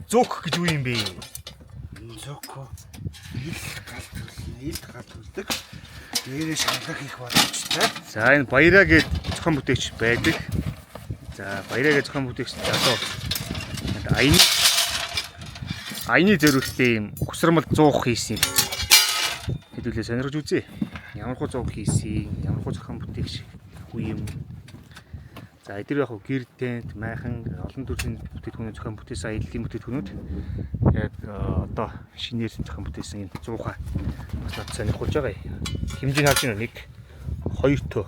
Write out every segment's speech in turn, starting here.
Зөөх гэж юу юм бэ? Зөөх. Ил гал төрөл, ил гал төрдөг. Дээрээ шалгах их боломжтой. За энэ Баяраа гээд зохион бүтээгч байдаг. За Баяраа гээд зохион бүтээгч залуу аяны зориултын юм угсармал 100 хийсэн юм. Хэдүүлээ сонирхож үзье. Ямар хуу 100 хийсэн, ямар хуу зохион бүтээгч үе юм. За эдгээр яг гэр тент, майхан олон төрлийн бүтээгдэхүүнүүд зохион бүтээсэн аяллаа бүтээгдэхүүнүүд. Тэгээд одоо шинээр зохион бүтээсэн энэ 100-аа бас над сонирхуулж байгаа юм. Хэмжээг харж байна 1 2 төө.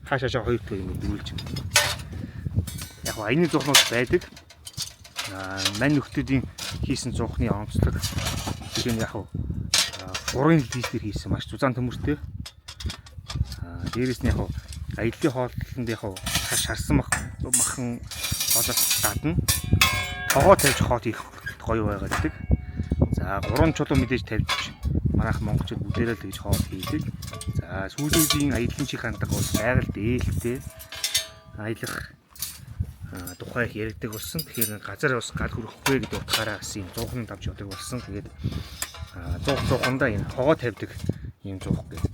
Хаашаашаа 2 төө юм дөрүүлж байна. Яг нь аяны зуухнууд байдаг. Мань нөхдүүдийн хийсэн зуухны онцлог тэр нь яг нь 3 литр хийсэн маш зузаан төмөртэй. Дээрээс нь яг нь аяллаа хооллолтод яг нь шарсан махан хоолоос гадна тогоо тавьж хоол хийх гоё байгаад байдаг. За 3 чулуу мэдээж тавьж манайх монголчууд бүгдээрээ л тэгж хоол хийдэг. За сүүлийн үеийн аяллаа чих хандаг бол байгальд ээлтэй аялах тухай их яригдаг болсон. Тэгэхээр газар бас гал хүрэхгүй гэдэг утгаараа бас юм зуухан давж явдаг болсон. Тэгээд зуухандаа энэ тогоо тавьдаг юм зуух гэдэг.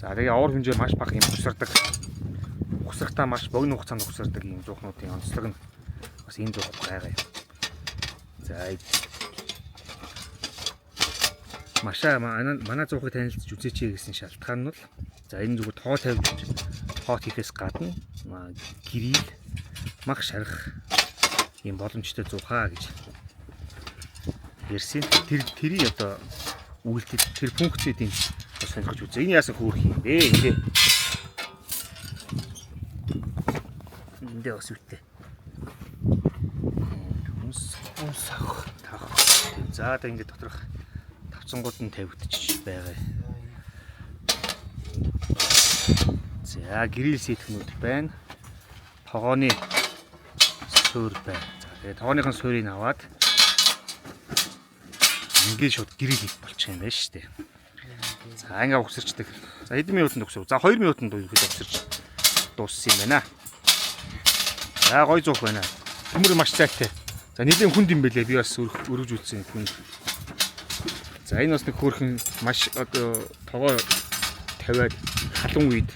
За тэгээ овор хэмжээ маш бага юм усардаг. Усрахтаа маш богино хугацаанд усардаг юм зуухнуудын онцлог нь бас энэ зуух байгаа юм. За машаа манай зуухыг танилцж үзээч гэсэн шалтгаан нь бол за энэ зүгээр тоо тавьж хоот хийхээс гадна гэрэл мах шарах юм боломжтой зуухаа гэж ярьсан. Тэрийг одоо үйлдэл тэр функцүүдийг бас сонирхож үзье. Энэ яасан хөөрх юм бэ? Эндээ. Эндээ бас үтэй. Хүнс Хүнс авах. тавх. За одоо ингээд доторх тавцангууд нь тавигдчих байгаа. За гэрэл сэтгнүүд байна. Тогооны суур байна. За тэгээ тогооныхон суурийг аваад ингээд шууд гэрэл хийх болчих юм байна шүү дээ. За ингээ угсарчдаг. За хэдэн минутанд угсав? За 2 минутанд ерөөхдөө угсарч дууссан юм байна. За гой зуух байна. Төмөр маш зайтай. За нэлийн хүнд юм бэлээ. Би бас өргөж үзсэн хүнд. За энэ бас нэг хөөрхөн маш одоо тогоо тавиад халуун үед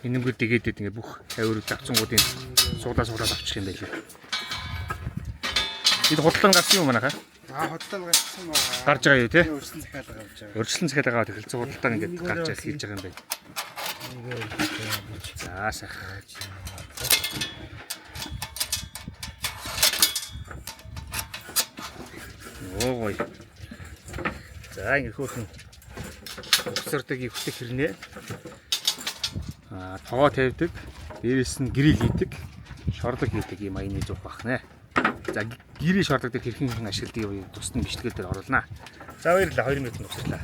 энэмгэр дэгээдэд ингээ бүх тавиур давцсангуудын суулаа авчих юм байлээ. Энэ худалдан гарсан юм манайхаа? Аа худалдаа гарсан байгаа. Гарч байгаа юу те? Өрсөн захиалга авч байгаа. Урьдчилан захиалга аваад эхэлсэн худалдаа ингээд гарч хийж байгаа юм байна. За сайхан. Оо гоё. За ингэ хөөхөн угсардаг ихтэй хэрнээ. Тогоо тавьдаг, дээрээс нь грил хийдэг, шорлог хийдэг ийм аяны зуух байх нэ. За гэрээ шорлог дээр хэрхэн хэрхэн ашигладаг юм тусны бичлэгээр дээр оруулнаа. За баярлалаа 2 минутанд угсарлаа.